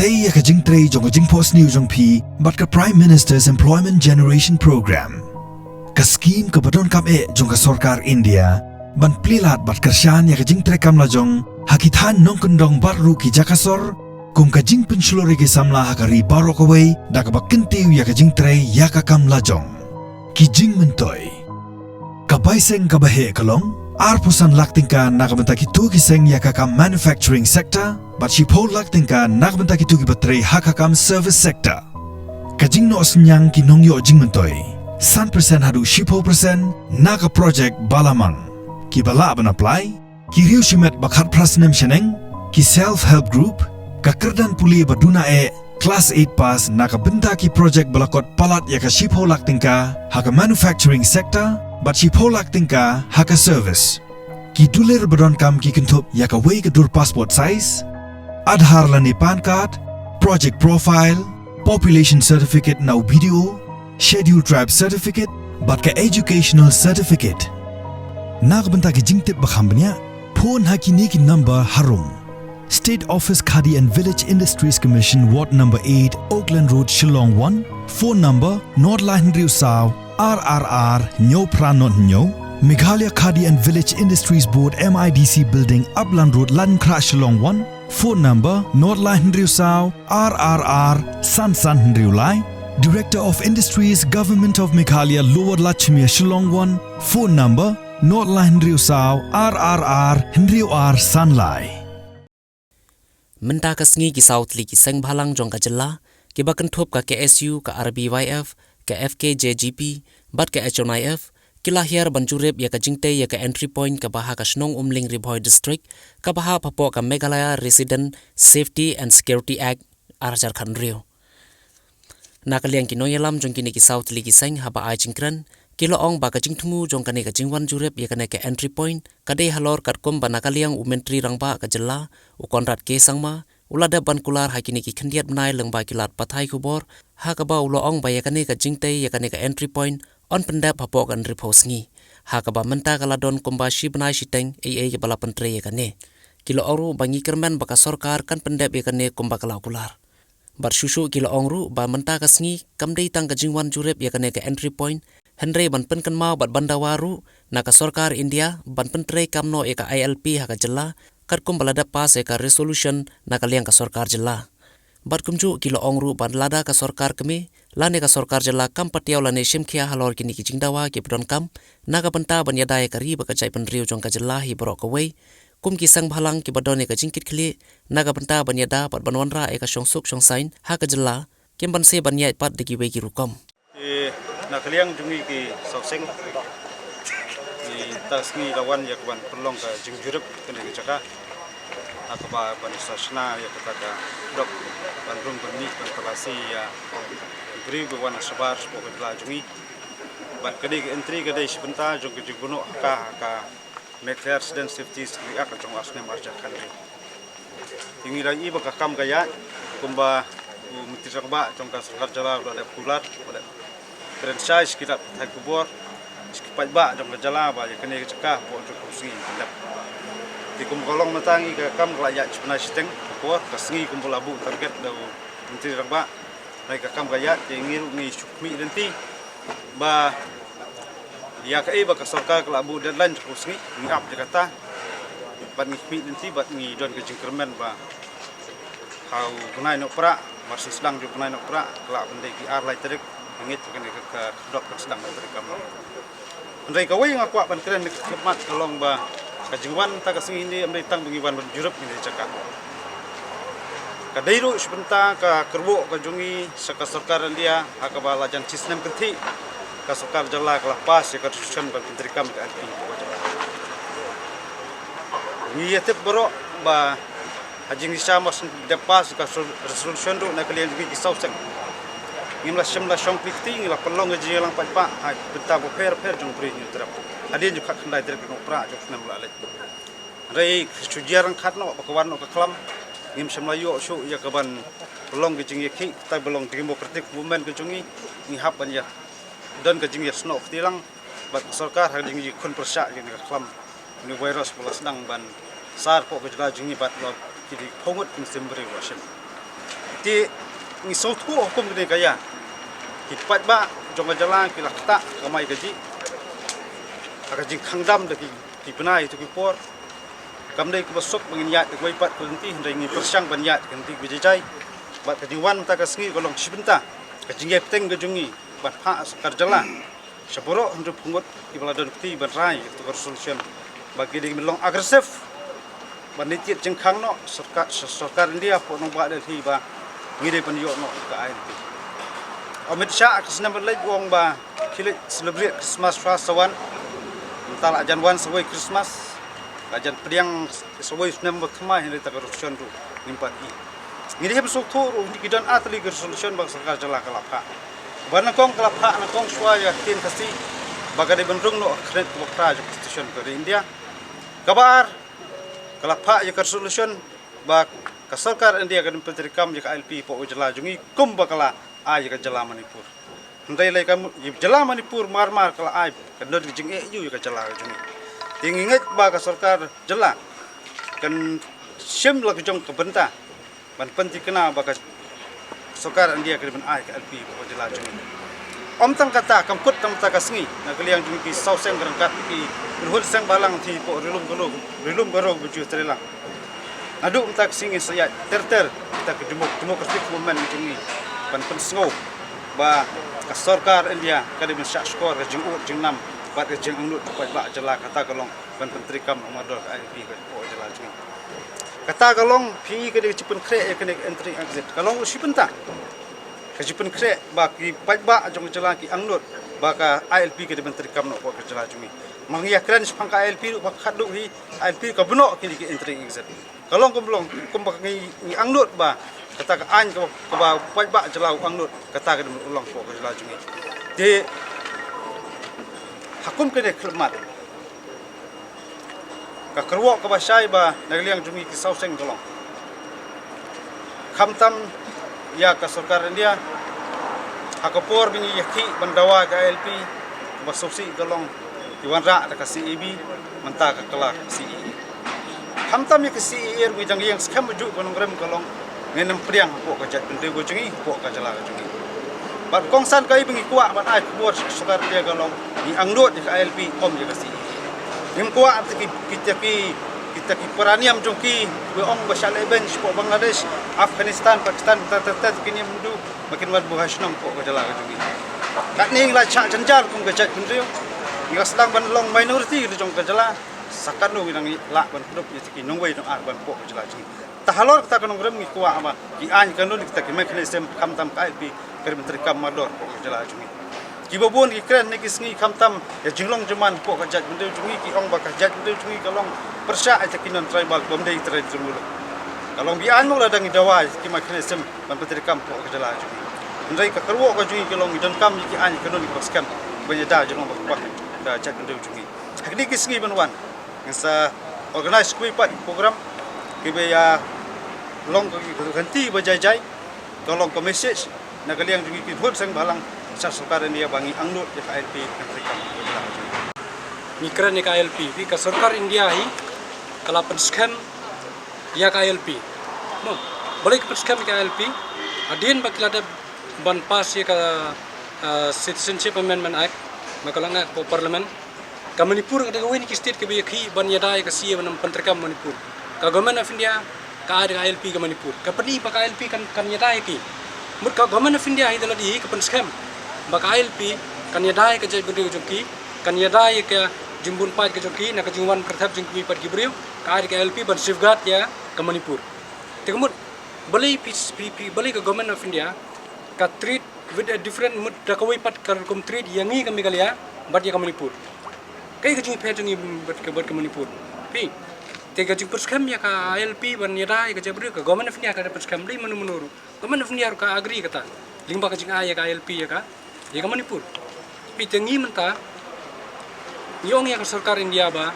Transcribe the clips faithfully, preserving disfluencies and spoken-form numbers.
Tei ïa ka jingtrei jong ka jingphohsniew jong phi bad ka Prime Minister's Employment Generation Program, ka skim kaba donkam eh jong ka sorkar India ban plie lad bad kyrshan ïa ka jingtrei kam lajong ha ki thaiñ nongkyndong bad ruh ki jaka sor, kum ka jingpynshlur ïa ki samla ha ka ri baroh kawei da kaba kyntiew ïa ka jingtrei ïa ka kam lajong. Ki jingmyntoi. Ka bai seng kaba heh ka long arphew san lak tyngka na ka bynta kito ki seng ïa ka kam manufacturing sector bad shiphew lak tyngka na ka bynta kito kiba trei ha ka kam service sector. Ka jingnoh synñiang ki nongïoh jingmyntoi, san percent haduh shiphew percent na ka project ba la mang. Kiba lah ban apply, ki riew shimet ba khatphra snem shaneng, ki self help group, ka kyrdan pule ba duna eh, class eight pass na ka bynta ki project ba la kot palat ïa ka shiphew lak tyngka ha ka manufacturing sector bad shiphew lak tyngka ha ka service. Ki dulir ba donkam ki kynthup ïa kawei ka dur passport size, Aadhaar lane PAN card, project profile, population certificate na u BDO, Scheduled Tribe certificate bad ka educational certificate. Na ka bynta ki jingtip ba kham bniah, phone ha kine ki number harum: State Office Khadi and Village Industries Commission, Ward number eight, Oakland Road, Shillong one. Phone number: nod lai hynriew saw ar ar ar hynñiew phra nod hynñiew. Meghalaya Khadi and Village Industries Board, MIDC Building, Upland Road, Laitumkhrah, Shillong one. Phone number: nod lai hynriew saw ar ar ar san san hynriew lai. Director of Industries, Government of Meghalaya, Lower Lachmere, Shillong one. Phone number: nod lai hynriew saw ar ar ar hynriew ar san lai. Mynta ka sngi ki saw tylli ki seng bhalang jong ka jylla, kiba kynthup ka KSU, ka RBYF, ka FKJGP bad ka HNIF, ki la hiar ban jurip ïa ka jingtei ïa ka entry point kaba ha ka shnong Umling, Ri Bhoi District, kaba hap hapoh ka Meghalaya Resident Safety and Security Act, ar hajar khathynriew. Na ka liang ki nongïalam jong kine ki saw tylli ki seng, haba ai jingkren, ki la ong ba ka jingthmu jong kane ka jingwan jurip ïa kane ka entry point ka dei halor katkum ba na ka liang u Myntri Rangbah ka jylla, u Conrad K Sangma, u la dep ban kular ha kine ki khyndiat bnai lyngba ki lad pathai khubor, ha kaba u la ong ba ïa kane ka jingtei ïa kane ka entry point yn pyndep hapoh ka hynriewphew sngi, ha kaba mynta ka la don kumba shi bnai shiteng ei ei ba la pyntrei ïa kane. Ki la ong ruh ba ngi kyrmen ba ka sorkar kan pyndep ïa kane kumba ka la kular. Bad shuh shuh ki la ong ruh ba mynta ka sngi kam dei tang ka jingwan jurip ïa kane ka entry point, hynrei ban pynkynmaw bad ban dawa ruh na ka sorkar India ban pyntreikam noh ïa ka ILP ha ka jylla, katkum ba la dep pass ïa ka resolution na ka liang ka sorkar jylla. Bad kumjuh ki la ong ruh ba lada ka sorkar kmie lane ka sorkar jylla kam patiaw lane shim khia halor kine ki jingdawa kiba donkam na ka bynta ban ïada ïa ka ri bad ka jaitbynriew jong ka jylla hi baroh kawei, kum ki seng bhalang kiba don ïa ka jingkitkhlieh na ka bynta ban ïada bad ban wanrah ïa ka shongsuk shongsaiñ ha ka jylla, kim banse ban ïaid pat da kiwei ki rukom. Te na ka liang jong ngi ki saw seng, ki ta sngi la wan ïa ka ban pynlong ka jingjurip kane ka jaka, ha kaba ban sa shna ïa kata ka dok ban rung ban mih ban talasi ïa ki briew ba wan shabar shapoh ka jylla jong ngi. Bad ka dei ka entry ka dei shi bynta jong ka jingbynnoh ha ka, ha ka Meghalaya Resident Safety Security Act jong u ar snem ar hajar khathynriew. Te ngi la ïohi ba ka kam ka ïaid, kumba u Myntri Rangbah jong ka sorkar jylla u la dep kular, u la dep kren shai sha ki lad pathai khubor, sha ki paidbah jong ka jylla ba ïa kane ka jaka hapoh jong ka sngi kan dep. Te kum ka long mynta ngi ka kam ka la ïaid shi bnai shiteng ka por, ka sngi kumba la buh target da u Myntri Rangbah. Hynrei ka kam ka ïaid, te ngi ruh ngi shu khmih lynti ba ïa kaei ba ka sorkar ka la buh deadline jong ka sngi, ngi ap ïa kata. Bad ngi khmih lynti bad ngi don ka jingkyrmen ba ha u bnai Nohprah, mar shu sdang jong u bnai Nohprah, ka lah ban dei ki ar lai tarik, ngi ngeit ba kane ka, ka, ka dok kan sdang lai tarik ka Hynrei kawei nga kwah ban kren na ka khmat ka long ba ka jingwan mynta ka sngi hi ym dei tang ba ngi wan ban jurip ngi dei jaka. Ka dei ruh shi bynta ka kyrwoh ka jong ngi sha ka sorkar India ha kaba la jan shi snem kynthih ka sorkar jylla ka la pass ïa ka resolution ban pyntreikam ïa ka ILP ka jylla. Ngi ïa tip baroh ba ha jingshisha mar shu dep pass ka resolution ruh na ka liang jong ngi ki saw seng ngim la shym la shong kti kti, ngi la pynlong ka jingïalang paidbah ha bynta bapher bapher jong u Bri Hynñiewtrep. Hadien jong ka khyndai tarik u Nohprah jong u snem ba la leit. Hynrei shu jia ryngkat noh ba ka wan noh ka khlam, ngim shym la ïoh shuh ïa ka ban pynlong ka jingïakhih kata ba long democratic movement ka jong ngi. Ngi hap ban ïa don ka jingïasnoh kti lang bad ka sorkar ha ka jingïakhun pyrshah ïa kane ka khlam, une u virus ba la sdang ban sar hapoh ka jylla jong ngi bad la ki dei phew ngut ki mynsiem briew ba la shim. Te ngi sngewthuh hukum kane ka ïa ki paidbah jong ka jylla ki la ktah kamai kajih ha ka jingkhang dam da ki, ki bnai ïa tu ki por. Kam dei kaba suk ba ngin ïaid da kawei pat ka lynti, hynrei ngi pyrshang ban ïaid da ka lynti kaba jai jai. Bad ka jingwan mynta ka sngi ka long shi bynta ka jingïaid bteng ka jong ngi ban phah sorkar jylla sha baroh hynriew phew ngut kiba la don kti ban rai ïa ka resolution ba ki dei ban long aggressive ban leit thied jingkhang noh sorkar, sorkar India hapoh nongbah Delhi ba ngi dei ban ïoh noh ïa ka I L P. Amit Shah ha ka snem ba la leit u ong ba khie leit celebrate Christmas shuwa sa wan. Mynta la jan wan sa wei Christmas, la jan pdiang sa wei snem ba thymmai, hynrei kata ka resolution ruh ngim pat ïohi. Ngi dei ban sngewthuh ruh, ki don ar tylli ki resolution ba ka sorkar jylla ka la phah. Ba nyngkong ka la phah nyngkong shuwa ïa ka ktien Khasi ba ka dei ban rung noh ha ka khyrnit kaba phra jong ka Constitution ka ri India. Kaba ar ka la phah ïa ka resolution ba ka sorkar India ka dei ban pyntreikam ïa ka I L P hapoh ka jylla jong ngi kumba ka la ai ïa ka jylla Manipur. Hynrei lei ka mu-, ïa ka jylla Manipur mar mar ka la ai, ka don ka jingeh ïa ka jylla ka jong ngi. Te ngi ngeit ba ka sorkar jylla kan shim la ka jong ka bynta ban pynthikna ba ka sorkar India ka dei ban ai ka I L P hapoh ka jylla jong ngi. Ym tang kata, kam kut tang mynta ka sngi, na ka liang jong ki saw seng ryngkat ki kynhun seng bhalang ki hapoh Ri Lum Garo, Ri Lum Garo ba ju trei lang. Naduh mynta ka sngi ngin sa ïaid ter ter kita ki demo-, democratic movement jong ngi ban pynsngew ba ka sorkar India ka dei ban shah shkor ka jingud jingnam bad ka jingangnud ka paidbah jylla, kata ka long ban pyntreikam mardor ka I L P hapoh ka jylla jong ngi. Kata ka long phi ka dei ka jingpynkhreh ïa kane ka entry exit, ka long shi bynta ka jingpynkhreh ba ki paidbah jong ka jylla ki angnud ba ka I L P ka dei ban treikam noh hapoh ka jylla jong ngi. Ma ngi ïakren shaphang ka I L P ruh ba khatduh hi I L P ka bun noh kine ki entry exit. Ka long kum long kumba ngi, ngi angnud ba kata ka aiñ kaba, kaba paidbah jylla u angnud, kata ka dei ban long hapoh ka jylla jong ngi. Te ha kum kane ka khmat ka kyrwoh kaba shai ba na ka liang jong ngi ki saw seng ka long, khamtam ïa ka sorkar India, ha ka por ba ngi ïakhih ban dawa ka I L P, kaba sngewsih ka long ki wanrah da ka C A B, mynta ka kylla ka C A A. Khamtam ïa ka C A A ruh ngi dang ïeng skhem ba juh ka nongrim ka long ngin ym pdiang hapoh ka jaitbynriew ka jong ngi, hapoh ka jylla ka jong ngi. Bad kongsan kaei ba ngi kwah ban ai khubor sha ka sorkar India ka long ngi angnud ïa ka I L P, ym ïa ka C A A. Ngim kwah kita ki, kita ki, kita ki para niam jong ki, ba ong ba shah lehbeiñ shapoh Bangladesh, Afghanistan, Pakistan, ta ta ta ki niam Hindu ba kin wan buh ha shnong hapoh ka jylla ka jong ngi. Katne ngi la shah jynjar kum ka jaitbynriew, ngi la sdang ban long minority la jong ka jylla. Sa katno ngi dang lah ban pyndup ïa kita ki nongwei nongar ban hapoh ka jylla jong ngi. Te halor kata ka nongrim ngi kwah ba ki aiñ kanun, kita ki mechanism, khamtam ka I L P ka dei ban treikam mardor hapoh ka jylla jong ngi. Kiba bun ki kren ha kine ki sngi khamtam ïa jinglong jingman hapoh ka jaitbynriew jong ngi, ki ong ba ka jaitbynriew jong ngi ka long pyrshah ïa kita ki non tribal, bym dei tribal jong ngi. Ka long ba aiñ mo la dang ngi dawa ïa ki mechanism ban pyntreikam hapoh ka jylla jong ngi. Hynrei ka kyrwoh ka jong ngi ka long ngi donkam ïa ki aiñ kanun kiba skhem ban ïada jinglong ba kyrpang ka jaitbynriew jong ngi. Ha kine ki sngi ban wan ngin sa organise kawei pat program kiba ïa long ka ki kynti ba jai jai, ka long ka message na ka liang jong ngi ki kynhun seng bhalang sha sorkar India ba ngi angnud ïa ka I L P. Ngi kren ïa ka I L P, phi, ka sorkar India hi ka la pynskhem ïa ka I L P. Mo, balei ka pynskhem ïa ka I L P? Hadien ba ki la dep ban pass ïa ka, uh, Citizenship Amendment Act, ba ka la ngat hapoh Parliament, ka Manipur ka dei kawei na ki state kiba ïakhih ban ïada ïa ka C A A ban pyntreikam Manipur. Ka Government of India ka ai da ka I L P ka Manipur. Ka pyni ba ka I L P kan, kan ïada ïa ki. Mut ka Government of India hi da lade hi ka pynskhem ba ka I L P kan ïada ïa ka jaitbynriew jong ki, kan ïada ïa ka jingbun paid ka jong ki na ka jingwan kyrthep jong kiwei pat ki briew, ka ai da ka I L P ban safeguard ïa ka Manipur. Te ka mut balei phi, phi, phi, balei ka Government of India ka treat with a different, mut da kawei pat ka rukom treat ïa ngi ka Meghalaya bad ïa ka Manipur? Kaei ka jingpher jong ngi bad ka, bad ka Manipur? Phi, te ka jingpynskhem ïa ka I L P ban ïada ïa ka jaitbynriew, ka Government of India ka da pynskhem, dei mano mano ruh. Government of India ruh ka agree kata lyngba ka jingai ïa ka I L P ïa ka, ïa ka Manipur. Phi, te ngi mynta ngi ong ïa ka sorkar India ba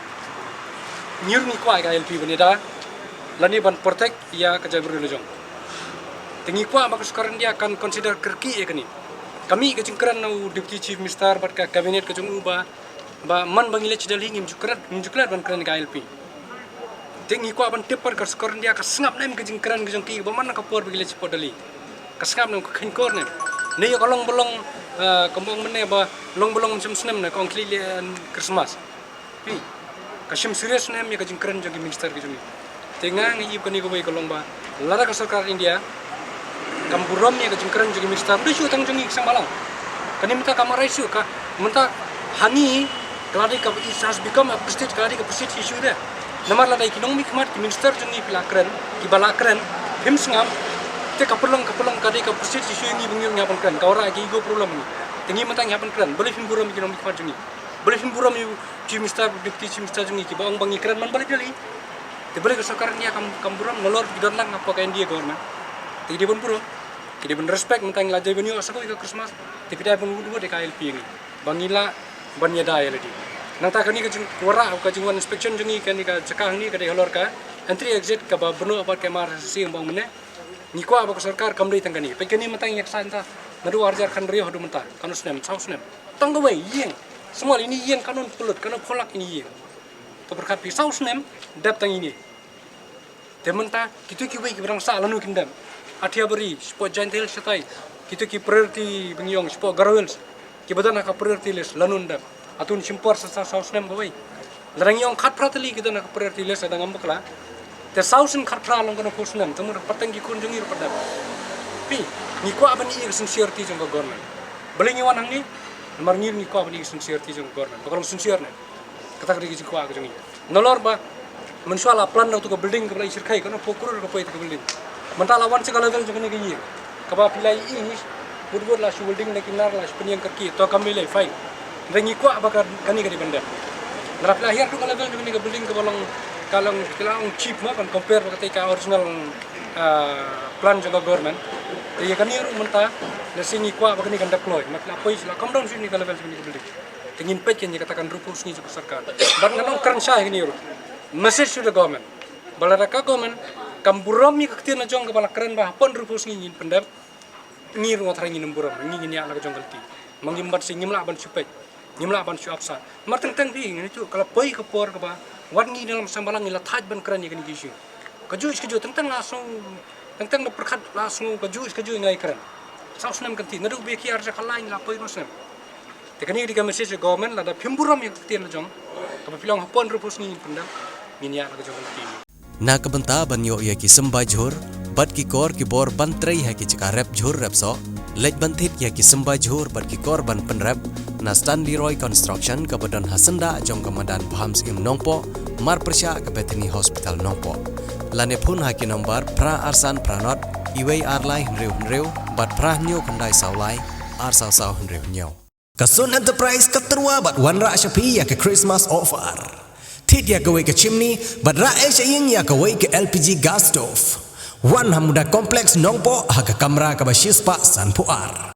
ngi ruh ngi kwah ïa ka I L P ban ïada lane ban protect ïa ka jaitbynriew la jong. Te ngi kwah ba ka sorkar India kan consider kyrkieh ïa kane. Ka mih ka jingkren na u Deputy Chief Minister bad ka cabinet ka jong u ba, ba man ba ngi leit sha Delhi ngim ju kren, ngim ju klet ban kren ïa ka I L P. Te ngi kwah ban tip pat ka sorkar India ka sngap ne em ka jingkren ka jong ki ba man na ka por ba ngi leit shapoh Delhi. Ka sngap ne ka kheiñ kor ne. Ne ïa ka long ba long, eh, ka mong mynne ba long ba long snem snem ne ka ong khlieh leh Christmas. Phi, ka shim serious ne em ïa ka jingkren jong ki minister ki jong ngi. Te nga nga ïohi kane kawei ka long ba lada ka sorkar India kam burom ïa ka jingkren jong ki minister, dei shu tang jong ngi ki seng balang. Kane mynta ka marai shu ka mynta ha ngi ka la dei ka, it has become a prestige, ka la dei ka prestige issue de. Namar lada ki nongmihkhmat ki minister jong ngi ki la kren, ki ba la kren, phim sngap, te ka pynlong ka pynlong ka dei ka prestige issue ïa ngi ba ngi ngi hap ban kren, ka wanrah ki ego problem ngi. Te ngi mynta ngi hap ban kren, balei phim burom ïa ki nongmihkhmat jong ngi. Balei phim burom ïa u Chief Minister, Deputy Chief Minister jong ngi ki ba ong ba ngi kren man balei balei. Te balei ka sorkar India kam, kam burom, nalor ki don lang hapoh ka N D A government. Te ki dei ban burom, ki dei ban respect, mynta ngi la dei ban ïoh sa kawei ka Christmas. Te phi dei ban wut wut ïa ka I L P ngi ba ngi lah ban ïada ïa lade. Nangta kane ka jingwanrah, ka jingwan inspection jong ngi kane ka jaka hangne ka dei halor ka entry exit kaba bynta bad ka M R S C ba ong mynne. Ngi kwah ba ka sorkar kam dei tang kane. Peit kane mynta ngi ïa ka sa mynta naduh ar hajar khathynriew haduh mynta, katno snem, saw snem. Tang kawei ïing. Small ine ïing, katno pynlut, katno pholak ine ïing. To pyrkhat phi, saw snem dep tang ine. Te mynta kito kiwei kiba dang sah lano kin dep? Athiabari, shapoh Jaintia Hills shatai, kito ki priority ba ngi ong shapoh Garo Hills, kiba don ha ka priority list, lano kin dep? Hato un shim por sa, sa saw snem kawei? Lada ngi ong khatphra tylli ki don ha ka priority list, lada ngam bakla, te saw snem khatphra long katno phew snem, te mut pateng ki khun jong ngi ruh pat dep. Phi, ngi kwah ban ïohi ïa ka sincerity jong ka government. Balei ngi wan hangne? Namar ngi, ngi kwah ban ïohi ïa ka sincerity jong ka government ba ka long sincere ne. Kata ka dei ka jingkwah ka jong ngi. Nalor ba mynshuwa la plan da uto ka building kaba la i shyrkhei, katno phew klur ka poi ïa ka building. Mynta la wan sha ka level jong kane ka ïing kaba phi la ïohi, wut wut la shu welding na ki nar, la shu pynïeng kyrkieh, to kam lei lei, fine. Hynrei ngi kwah ba ka, kane ka dei ban dep. Lada phi la hiar haduh ka level jong kane ka building kaba long, ka long, ka long cheap ma ban compare bad katei ka original, ah, plan jong ka government. Te ïa kane ruh mynta lehse ngi kwah ba kane kan dep kloi, ma phi la poi sha, la come down sha kane ka level jong kane ka building. Te ngin peit kein ïa kata ka hynriewphew sngi jong ka sorkar. Bad ngan ong kren shai ïa kane ruh. Message to the government. Ba lada ka government kam burom ïa ka ktien la jong kaba la kren ba hapoh hynriewphew sngi ngin pyndep, ngi ruh nga tharai ngin ym burom, ngi ngin ïaid la ka jong ka lynti. Ma ngim pat shu, ngim lah ban shu peit, ngim lah ban shu ap sah. Namar teng teng phi, ngan ïathuh, ka la poi ka por kaba wat ngi na Lamsang Balang ngi la thait ban kren ïa kane ka issue. Kajuh kajuh, teng teng la sngew, teng teng la pyrkhat, la sngew kajuh kajuh ngi la ïakren. Saw snem ka lynti, naduh ba ïa ki ar hajar khatlai ngi la poi kano snem. Te kane ka dei ka message sha government, lada phim burom ïa ka ktien la jong kaba phi la ong hapoh hynriewphew sngi ngin pyndep, ngin ïaid la ka jong ka lynti. Na ka bynta ban ïoh ïa ki symbai jhur bad ki kor ki bor ban trei ha ki jaka rep jhur rep soh, leit ban thied ïa ki symbai jhur bad ki kor ban pynrep na Stanley Roy Construction kaba don ha syndah jong ka madan Bham Syiem Nongpoh, marpyrshah ka Bethany Hospital Nongpoh. Lane phone ha ki nombar phra ar san phra nod, iwei ar lai hynriew hynriew bad phra hynñiew khyndai saw lai, ar saw saw hynriew hynñiew. Ka Sun Enterprise ka tyrwa bad wanrah sha phi ïa ka Christmas offer. Thied ïa kawei ka chimney bad rah ei sha ïing ïa kawei ka L P G gas stove. Wan ha Muda Complex Nongpoh ha ka kamra kaba shispah sanphew ar.